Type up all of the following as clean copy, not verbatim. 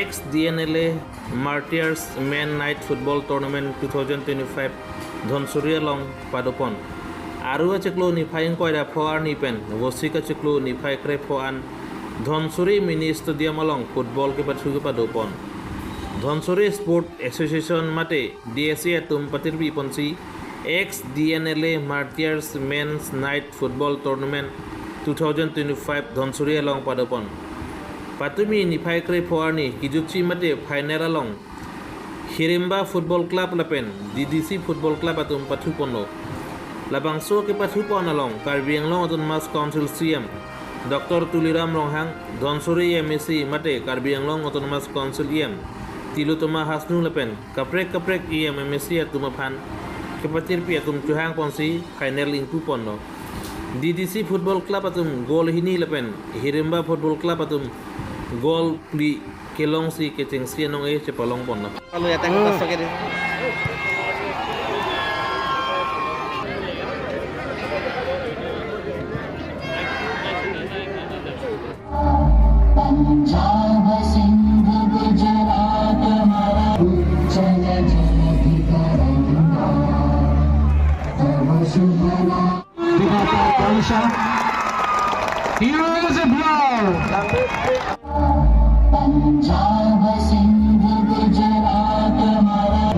Ex DNLA Martyrs Men Night Football Tournament 2025 Dhansiri along Padupon aru achiklu ni phai koira phoar ni pen vosika chiklu ni phai kre phoan Dhansiri Mini Stadium along football ke pathu ke Padupon Dhansiri Sport Association mate DSA atum patir bi ponsi Ex DNLA Martyrs Men's Night Football Tournament 2025 Dhansiri along Padupon Patumi ni phai kre phoar ni kijutchi mate final along Hirimba Football Club lapen DDC Football Club atum pathu ponno labangso ke pathu pon along Karbi Anglong Autonomous Council CM Dr. Tuliram Ronghang, Dhansiri MAC mate Karbi Anglong Autonomous Council EM Tilotoma Hasnu lapen kaprek kaprek EM MAC atum phan kepatir pi atum chuhang ponsi final ingpu ponno DDC Football Club atum goal hini lapen Hirimba Football Club atum goal pli kelong si kecheng si anong e chepalong ponno. পালো এটা কষ্টকে দিছে। Punjab Sindh Gujarat Maratha जलधि तरंगा तव शुभ नाम। Heroes of Blow! Punjab Sindh Gujarat Maratha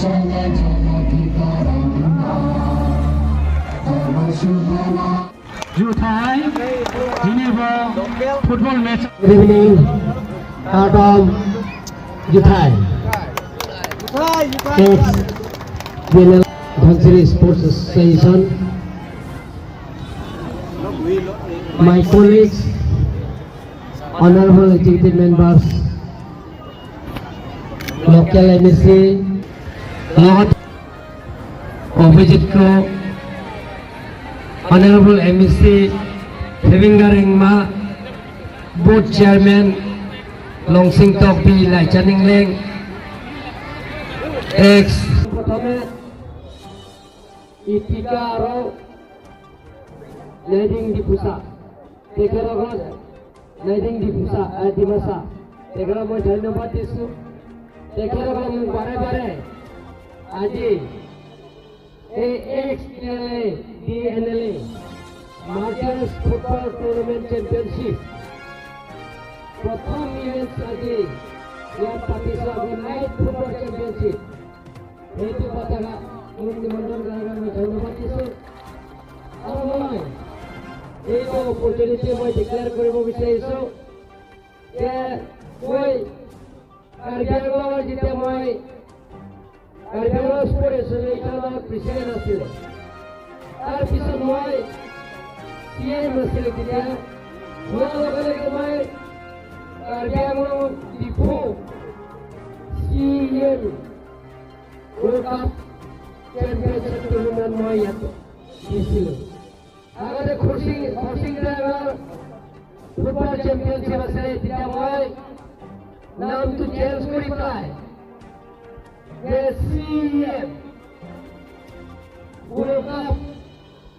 जलधि तरंगा तव शुभ नाम। Juthai, Geneva, football match. Good evening, out of Juthai, ex Dhansiri Sports Association, my colleagues, honorable executive members, local MAC, লগত Abhijit Ko, Honorable MEC, Hevingar Rengma, Board Chairman, Longsing Tokbi, Laichaning Leng, ex প্ৰথমে ইতিকা আৰু নাইডিং ডিফুচা, তেখেতসকলক, নাইডিং ডিফুচা ডিমাচা, তেখেতক মই ধন্যবাদ দিছোঁ। তেখেতসকলে মোক বাৰে বাৰে আজি এই Ex L A DNLA Martyrs Football Tournament Championship প্ৰথম ইভেণ্ট আজি ইয়াত পাতিছোঁ আমি, নাইট ফুটবল চেম্পিয়নশ্বিপ, সেইটো পতাকা মোক নিমন্ত্ৰণ কৰাৰ কাৰণে মই ধন্যবাদ দিছোঁ। আৰু মই এইটো অপৰচুনিটি মই ডিক্লেয়াৰ কৰিব বিচাৰিছোঁ যে মই কাৰ্বি আংলঙৰ, যেতিয়া মই কাৰ্বি আংলং স্পৰ্ট এছ'চিয়েশ্যনৰ প্ৰেচিডেণ্ট আছিলোঁ, তাৰপিছত মই চি এম আছিলোঁ, তেতিয়া হোৱাৰ লগে লগে মই Karbi Anglong Diphu CM World Cup Championship Tournament মই ইয়াত দিছিলোঁ। আগতে Kharsing Kharsing driver football championship আছিলে, তেতিয়া মই নামটো চেঞ্জ কৰি পেলাই যে CM World Cup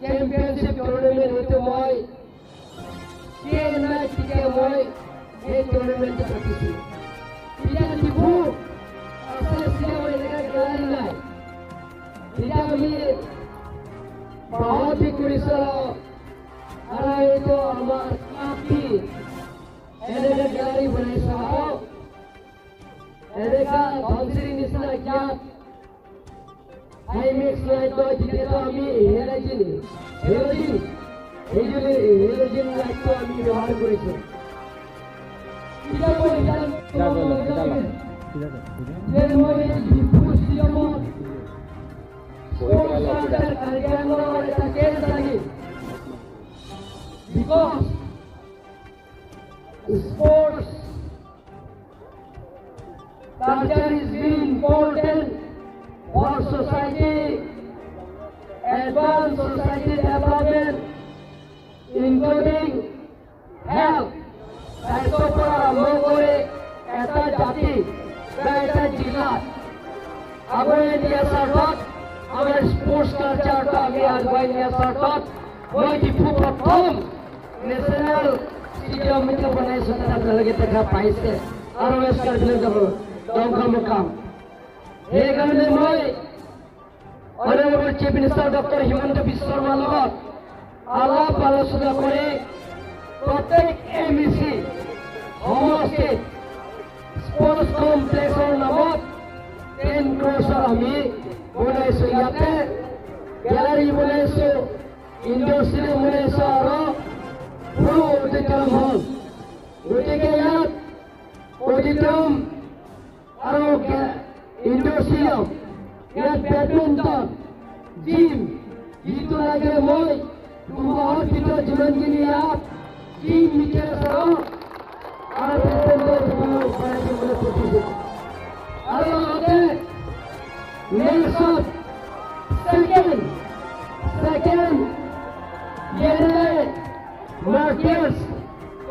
Championship Tournament, সেইটো মই কে নাই, তেতিয়া মই সেই টুৰ্ণামেণ্টটো পাতিছিলোঁ। তেতিয়া ডিফু আছিলে ষ্টেডিয়ামত এনেকুৱা গেলাৰী নাই। তেতিয়া আমি বাঁহত কৰিছিলোঁ আৰু এইটো আমাৰ কাপি এনেকে গেলাৰী বনাইছোঁ। আৰু এনেকা ধনশিৰি নিচিনা ইয়াত হাইমেক্স লাইট নহয়, তেতিয়াতো আমি হেলজিন হেলজিন হেলজিন লাইটটো আমি ব্যৱহাৰ কৰিছোঁ। তেতিয়া মই যে মই এই ডিফু ষ্টেডিয়ামত কাৰ্বি আংলঙৰ এটা চেঞ্জ আহিল, because sports culture is very important for society, advanced society development, including health. স্বাস্থ্যৰ পৰা আৰম্ভ কৰি এটা জাতি বা এটা জিলাত আগুৱাই নিয়াৰ স্বাৰ্থত, আমাৰ স্পৰ্টছ কালচাৰটো আমি আগুৱাই নিয়াৰ স্বাৰ্থত মই ডিফু প্ৰথম নেশ্যনেল ষ্টেডিয়াম এতিয়া বনাইছোঁ, তাত আপোনালোকে দেখা পাইছে। আৰু ৱেষ্ট কাৰ্বি যাব ডংকামুকাম। সেইকাৰণে মই honourable chief minister doctor Himanta Biswa শৰ্মাৰ লগত আলাপ আলোচনা কৰি প্ৰত্যেক এম ই চি সমষ্টিত স্পৰ্টছ কমপ্লেক্সৰ নামত 10 ক্ৰ'ৰ্ছৰ আমি বনাইছোঁ। ইয়াতে গেলাৰী বনাইছোঁ, ইনডোৰ ষ্টেডিয়াম বনাইছোঁ আৰু সৰু অডিটৰিয়াম হল। গতিকে ইয়াত অডিটৰিয়াম আৰু ইনডোৰ ষ্টেডিয়াম, ইয়াত বেডমিণ্টন, জিম যিটো লাগে, মই 2 মাহৰ ভিতৰত যিমানখিনি ইয়াত জিম মিটাৰ আৰু বেডমিণ্টন বনাই দিবলৈ প্ৰতিশ্ৰুতি। আৰু লগতে মেন্সত ছেকেণ্ড ডিএনএলএ মাৰ্টিয়াৰ্ছ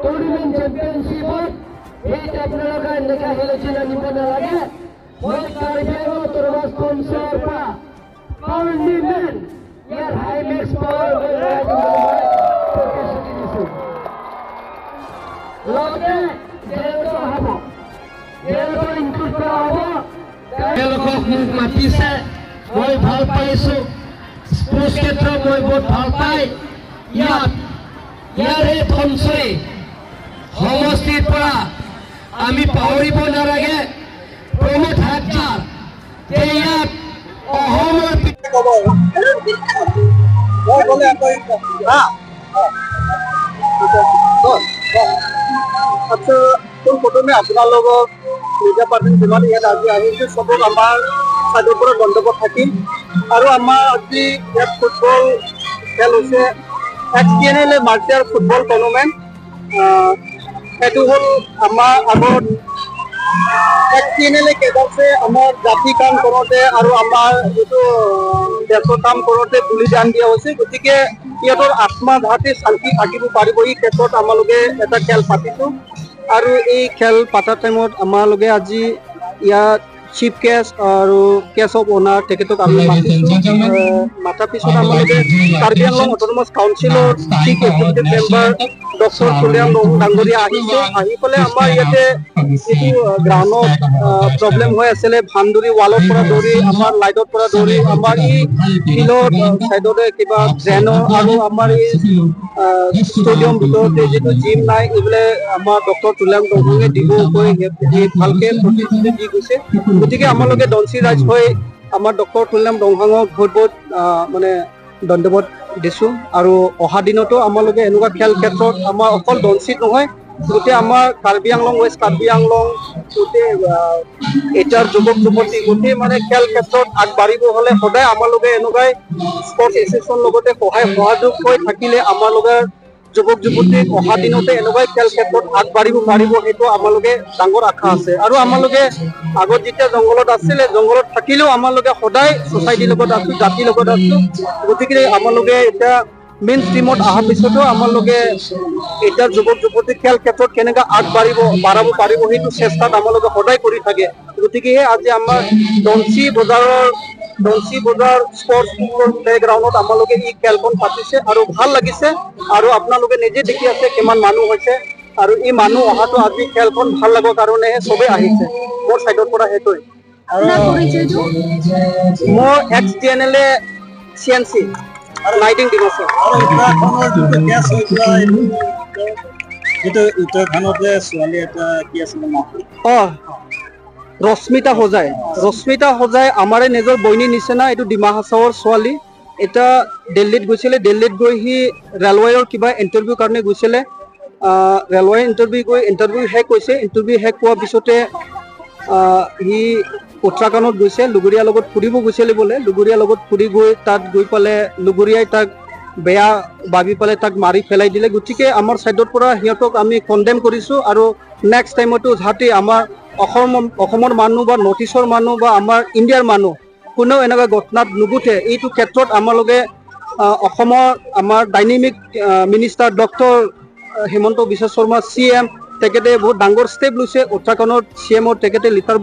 টুৰ্ণামেণ্ট চেম্পিয়নশ্বিপত সেইটো আপোনালোকে এনেকৈ খেলিছিল আনিব নালাগে। মই কাৰ্বি আংলং অট'নমাছ কাউন্সিলৰ পৰা পাৰ্লিমেণ্ট ইয়াৰ হাইমেক্স পাৱাৰ মই লগাই দিম বুলি মই প্ৰতিশ্ৰুতি দিছোঁ। লগতে জেনেৰেটৰ হ'ব, জেনেৰেটৰ ইনক্লুড কৰা হ'ব। তেওঁলোকক মোক মাতিছে, মই ভাল পাইছোঁ। স্পৰ্টছ ক্ষেত্ৰত মই বহুত ভাল পাই। ইয়াত ইয়াৰে ধনচৰি সমষ্টিৰ পৰা আমি পাহৰিব নালাগে প্ৰমোদ হাজাৰ যে ইয়াত অসমৰ মই গ'লে আকৌ। হা, আচ্ছা, পোনপ্ৰথমে আপোনালোকক মিডিয়া পাৰ্চন যিমান ইয়াত আজি আহিছে, চবক আমাৰ চাইডৰ পৰা ধন্যবাদ থাকিল। আৰু আমাৰ আজি ইয়াত ফুটবল খেল হৈছে, এক্স টি এন এল এ মাৰ্টিয়াৰ ফুটবল টুৰ্ণামেণ্ট। সেইটো হ'ল আমাৰ আগত এক্স টি এন এল এ কেডাৰ্ছে আমাৰ জাতি কাম কৰোঁতে আৰু আমাৰ যিটো দেশৰ কাম কৰোঁতে বলিদান দিয়া হৈছে। গতিকে সিহঁতৰ আত্মা যাতে শান্তি থাকিব পাৰিব, এই ক্ষেত্ৰত আমালোকে এটা খেল পাতিছোঁ। আৰু এই খেল পতাৰ টাইমত আমালোকে আজি ইয়াত চিফ গেষ্ট আৰু গেষ্ট অফ অনাৰ তেখেতক আমি মাতিছোঁ। মাতাৰ পিছত আমালোকে কাৰ্বি আংলং অট'নমাছ কাউন্সিলৰ chief executive member doctor Tuliram Ronghang ডাঙৰীয়া আহিছে। আহি পেলাই আমাৰ ইয়াতে যিটো গ্ৰাউণ্ডত প্ৰব্লেম হৈ আছিলে, ভান্দুৰি ৱালৰ পৰা ধৰি আমাৰ লাইটৰ পৰা ধৰি আমাৰ এই ফিল্ডৰ চাইডতে কিবা ড্ৰেইনৰ আৰু আমাৰ এই ষ্টেডিয়াম ভিতৰতে যিটো জিম নাই, এইবিলাক আমাৰ ডক্টৰ তুলিৰাম ৰংহাঙে দিব কৈ এই ভালকে প্ৰতিশ্ৰুতি দি গৈছে। গতিকে আমালোকে দনচি ৰাইজ হৈ আমাৰ ডক্টৰ তুলিৰাম ৰংহাঙক বহুত বহুত মানে ধন্যবাদ দিছো। আৰু অহা দিনতো আমালোকে এনেকুৱা খেল ক্ষেত্ৰত আমাৰ অকল দনচিত নহয়, গোটেই আমাৰ কাৰ্বি আংলং, ৱেষ্ট কাৰ্বি আংলং, গোটেই এতিয়াৰ যুৱক যুৱতী গোটেই মানে খেল ক্ষেত্ৰত আগবাঢ়িব হলে সদায় আমালোকে এনেকুৱাই স্পৰ্টছ এছ'চিয়েশ্যন লগতে সহায় সহযোগ হৈ থাকিলে আমালোকে যুৱক যুৱতীক অহা দিনতে এনেকুৱাই খেল ক্ষেত্ৰত আগবাঢ়িব পাৰিব, সেইটো আমালোকে ডাঙৰ আশা আছে। আৰু আমালোকে আগত যেতিয়া জংঘলত আছিলে, জংঘলত থাকিলেও আমালোকে সদায় ছ'চাইটিৰ লগত আছো, জাতিৰ লগত আছো। গতিকে আমালোকে এতিয়া মেইন ষ্ট্ৰীমত অহাৰ পিছতো আমালোকে এতিয়া যুৱক যুৱতী খেল ক্ষেত্ৰত কেনেকৈ আগবাঢ়িব বাঢ়াব পাৰিব, সেইটো চেষ্টাত আমালোকে সদায় কৰি থাকে। গতিকে আজি আমাৰ দনচি বজাৰ স্পৰ্টছ প্লে গ্ৰাউণ্ডত আমালোকে এই খেলখন পাতিছে আৰু ভাল লাগিছে। আৰু আপোনালোকে নিজে দেখি আছে কিমান মানুহ হৈছে। আৰু এই মানুহ অহাটো আজি খেলখন ভাল লাগাৰ কাৰণেহে চবেই আহিছে। মোৰ চাইডৰ পৰা সেইটোৱে। আপোনাৰ পৰিচয়টো? মোৰ এক্স টি এন এল এ চি এন চি নাইটিং ডিমাচা। আৰু উত্তৰাখণ্ডৰ যিটো কেছ হৈছিলে, যিটো উত্তৰাখণ্ডত যে ছোৱালী এটা, কি আছিলে নামটো? অ, ৰশ্মিতা হোজাই। ৰশ্মিতা হোজাই আমাৰে নিজৰ বৈনী নিচিনা। এইটো ডিমা হাছাওৰ ছোৱালী। এতিয়া দিল্লীত গৈছিলে। দিল্লীত গৈ সি ৰেলৱেৰ কিবা ইণ্টাৰভিউ কাৰণে গৈছিলে। ৰেলৱে ইণ্টাৰভিউ গৈ ইণ্টাৰভিউ শেষ হৈছে। ইণ্টাৰভিউ শেষ হোৱাৰ পিছতে সি উত্তৰাখণ্ডত গৈছে, লগৰীয়াৰ লগত ফুৰিব গৈছিলে বোলে। লগৰীয়াৰ লগত ফুৰি গৈ তাত গৈ পালে লগৰীয়াই তাক বেয়া ভাবি পেলাই তাক মাৰি পেলাই দিলে। গতিকে আমাৰ ছাইডৰ পৰা সিহঁতক আমি কণ্ডেম কৰিছোঁ। আৰু নেক্সট টাইমতো যাতে আমাৰ অসমৰ মানুহ বা নৰ্থ ইষ্টৰ মানুহ বা আমাৰ ইণ্ডিয়াৰ মানুহ কোনেও এনেকুৱা ঘটনাত নুগুঠে, এইটো ক্ষেত্ৰত আমালোকে অসমৰ আমাৰ dynamic minister doctor Himanta Biswa Sarma C M, তেখেতে বহুত ডাঙৰ ষ্টেপ লৈছে। উত্তৰাখণ্ডত চি এমৰ তেখেতে লেটাৰ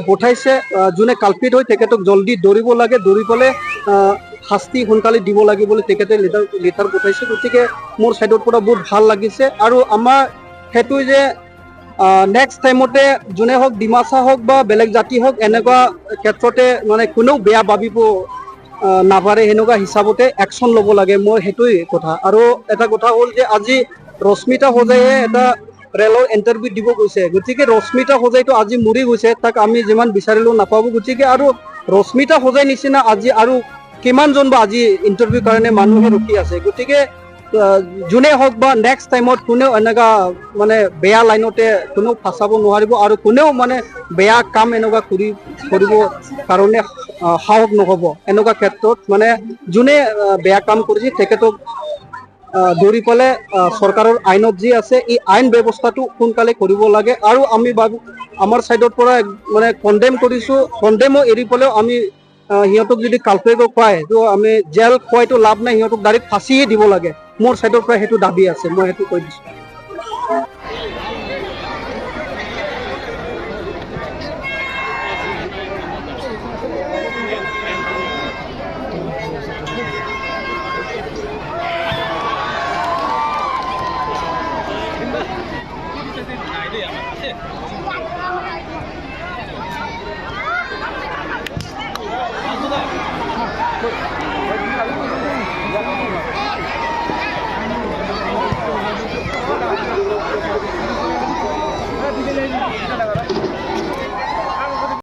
পঠাইছে, যোনে কালপিত হয় তেখেতক জলদি ধৰিব লাগে, ধৰি পেলাই শাস্তি সোনকালে দিব লাগে বুলি তেখেতে লেটাৰ পঠাইছে। গতিকে মোৰ ছাইডৰ পৰা বহুত ভাল লাগিছে। আৰু আমাৰ সেইটো যে নেক্সট টাইমতে যোনে হওক, ডিমাচা হওক বা বেলেগ জাতি হওক, এনেকুৱা ক্ষেত্ৰতে মানে কোনেও বেয়া ভাবিব নাপাৰে, সেনেকুৱা হিচাপতে একশ্যন ল'ব লাগে। মোৰ সেইটোৱেই কথা। আৰু এটা কথা হ'ল যে আজি ৰশ্মিতা হোজাইয়ে এটা ৰেলৰ ইণ্টাৰভিউ দিব গৈছে। গতিকে ৰশ্মিতা হোজাইটো আজি মৰি গৈছে, তাক আমি যিমান বিচাৰিলেও নাপাব। গতিকে আৰু ৰশ্মিতা হোজাই নিচিনা আজি আৰু কিমানজন বা আজি ইণ্টাৰভিউ কাৰণে মানুহে ৰখি আছে। গতিকে যোনে হওক বা নেক্সট টাইমত কোনেও এনেকুৱা মানে বেয়া লাইনতে কোনেও ফাঁচাব নোৱাৰিব আৰু কোনেও মানে বেয়া কাম এনেকুৱা কৰিব কাৰণে সাহস নহ'ব। এনেকুৱা ক্ষেত্ৰত মানে যোনে বেয়া কাম কৰিছে, তেখেতক ধৰি পেলাই চৰকাৰৰ আইনত যি আছে, এই আইন ব্যৱস্থাটো সোনকালে কৰিব লাগে। আৰু আমি ভাবো, আমাৰ ছাইডৰ পৰা মানে কণ্ডেম কৰিছোঁ। কণ্ডেমো এৰি পেলাইও আমি সিহঁতক যদি কালপ্ৰিটক পায়, তো আমি জেল খুৱাইতো লাভ নাই, সিহঁতক ডাইৰেক্ট ফাঁচিয়ে দিব লাগে। মোৰ ছাইডৰ পৰা সেইটো দাবী আছে, মই সেইটো কৈ দিছোঁ।